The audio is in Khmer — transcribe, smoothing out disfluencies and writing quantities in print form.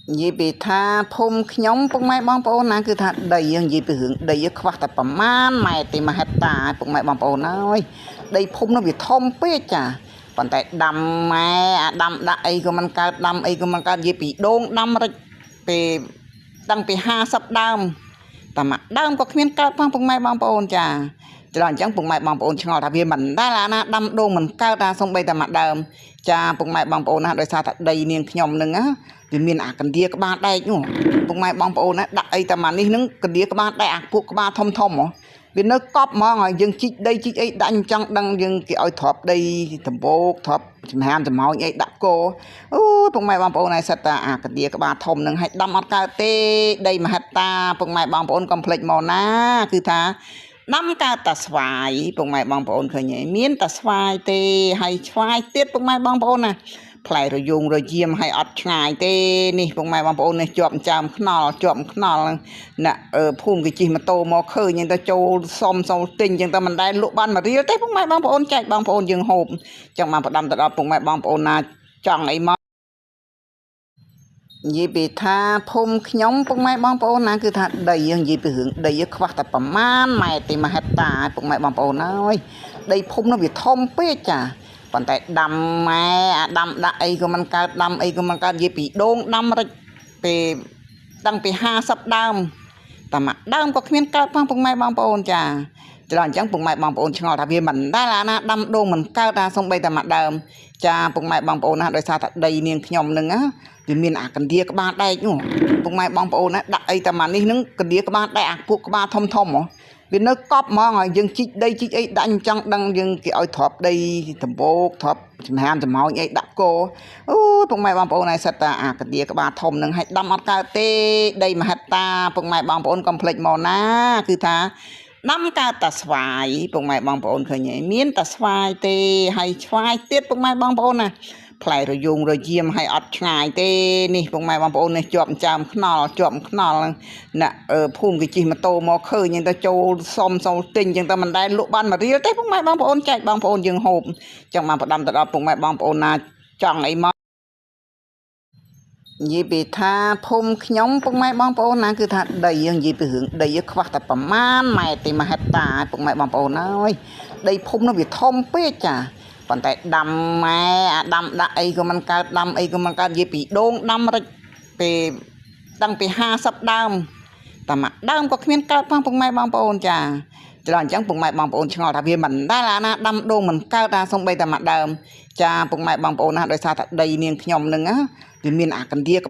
និយាយពីថាភូមិខ្ញុំពុកម៉ែបងប្អូនណាគឺថាដីយើងនិយាយពីរឿងដីខ្វះតែប្រមាណម៉ែត្រទេ1ហិកតាពុកម៉ែបងប្អូនអើយដីភូមិនោះវាធំពេកចាប៉ុន្តែដាំម៉ែអាដាំដាក់អីក៏មិនកើតដាំអីក៏មិនកើតនិយាយពីដូងដាំរិចពេលតាំងពី50ដើមតែមួយដើមក៏គ្មានកើតផងពុកម៉ែបងប្អូនចាច្រើនអញ្ចឹងពុកម៉ែបងប្អូនឆ្ងល់ថាវាមិនដែលអាណាដាំដូងមិនកើតអាសំបីតែមួយដើមចាពុកម៉ែបងប្អូនណាដោយសារតែដីនាងខ្ញុំនឹងណាវាមានអាកណ្ដៀក្បាលដែកនោះពុកម៉ែបងប្អូនណាដាក់អីតែមកនេះនឹងកណ្ដៀក្បាលដែកអាពួកក្បាលធំធំហ៎វានៅកប់ហ្មងហើយយើងជីកដីជីកអីដាក់ខ្ញុំចង់ដឹងយើងគេឲ្យទ្រាប់ដីដំបូកទ្រាប់ចំហាមចំហោញអីដាក់គោអូយពុកម៉ែបងប្អូនហើយសិតតាអាកណ្ដៀក្បាលធំនឹងឲ្យដាំអត់កើតទេដីមហិត្តាពុកម៉ែបងប្អូនកុំភ្លេចមកណាគឺថាដាំកើតតាស្វាយពុកម៉ែបងប្អូនឃើញហើយមានតាស្វាយទេហើយឆ្វាយទៀតពុកម៉ែបងប្អូនណាផ្លែរយងរយាមហើយអត់ឆ្ងាយទេនេះពុកម៉ែបងប្អូននេះជាប់ចើមខ្នល់ជាប់ខ្នល់ណាភូមិគេជិះម៉ូតូមកឃើញហ្នឹងទៅចូលសុំសូលទិញចឹងតែមិនដែលលក់បានមួយរៀលទេពុកម៉ែបងប្អូនចែកបងប្អូនយើងហូបចឹងបានផ្ដាំទៅដល់ពុកម៉ែបងប្អូនណាចង់អីមកនិយាយពីថាភូមិខ្ញុំពុកម៉ែបងប្អូនណាគឺថាដីយើងនិយាយពីរឿងដីខ្វះតែប្រមាណម៉ែត្រទេ1ហិកតាពុកម៉ែបងប្អូនអើយដីភូមិនោះវាធំពេកចាប៉ុន្តែដាំម៉ែអាដាំដាក់អីក៏មិនកើតដាំអីក៏មិនកើតនិយាយពីដូងដាំរិចពេលតាំងពី50ដើមតែមួយដើមក៏គ្មានកើតផងពុកម៉ែបងប្អូនចាច្រើនអញ្ចឹងពុកម៉ែបងប្អូនឆ្ងល់ថាវាមិនដែលអាណាដាំដូងមិនកើតអាសំបីតែមួយដើមចាពុកម៉ែបងប្អូនណាដោយសារតែដីនាងខ្ញុំនឹងណាវាមានអាកណ្ដៀក្បាលដែកនោះពុកម៉ែបងប្អូនណាដាក់អីតែមកនេះនឹងកណ្ដៀក្បាលដែកអាពួកក្បាលធំធំហ៎វានៅកប់ហ្មងហើយយើងជីកដីជីកអីដាក់ខ្ញុំចង់ដឹងយើងគេឲ្យទ្រាប់ដីដំបូកទ្រាប់ចំហាមចំហោញអីដាក់គោអូយពុកម៉ែបងប្អូនហើយសិតតាអាកណ្ដៀក្បាលធំនឹងឲ្យដាំអត់កើតទេដីមហិត្តាពុកម៉ែបងប្អូនកុំភ្លេចមកណាគឺថាដាំកើតតាស្វាយពុកម៉ែបងប្អូនឃើញហើយមានតាស្វាយទេហើយឆ្វាយទៀតពុកម៉ែបងប្អូនណាផ្លែរយងរយាមហើយអត់ឆ្ងាយទេនេះពុកម៉ែបងប្អូននេះជាប់ចើមខ្នល់ជាប់ខ្នល់ណាភូមិគេជិះម៉ូតូមកឃើញហ្នឹងទៅចូលសុំសូលទិញចឹងតែមិនដែលលក់បានមួយរៀលទេពុកម៉ែបងប្អូនចែកបងប្អូនយើងហូបចឹងបានផ្ដាំទៅដល់ពុកម៉ែបងប្អូនណាចង់អីមកនិយាយពីថាភូមិខ្ញុំពុកម៉ែបងប្អូនណាគឺថាដីយើងនិយាយពីរឿងដីខ្វះតែប្រមាណម៉ែត្រទេ1ហិកតាពុកម៉ែបងប្អូនអើយដីភូមិនោះវាធំពេកចាប៉ុន្តែដាំម៉ែអាដាំដាក់អីក៏មិនកើតដាំអីក៏មិនកើតនិយាយពីដូងដាំរិចពេលតាំងពី50ដើមតែមួយដើមក៏គ្មានកើតផងពុកម៉ែបងប្អូនចាច្រើនអញ្ចឹងពុកម៉ែបងប្អូនឆ្ងល់ថាវាមិនដែលអាណាដាំដូងមិនកើតអាសំបីតែមួយដើមចាពុកម៉ែបងប្អូនណាដោយសារតែដីនាងខ្ញុំនឹងណាវាមានអាកណ្ដៀ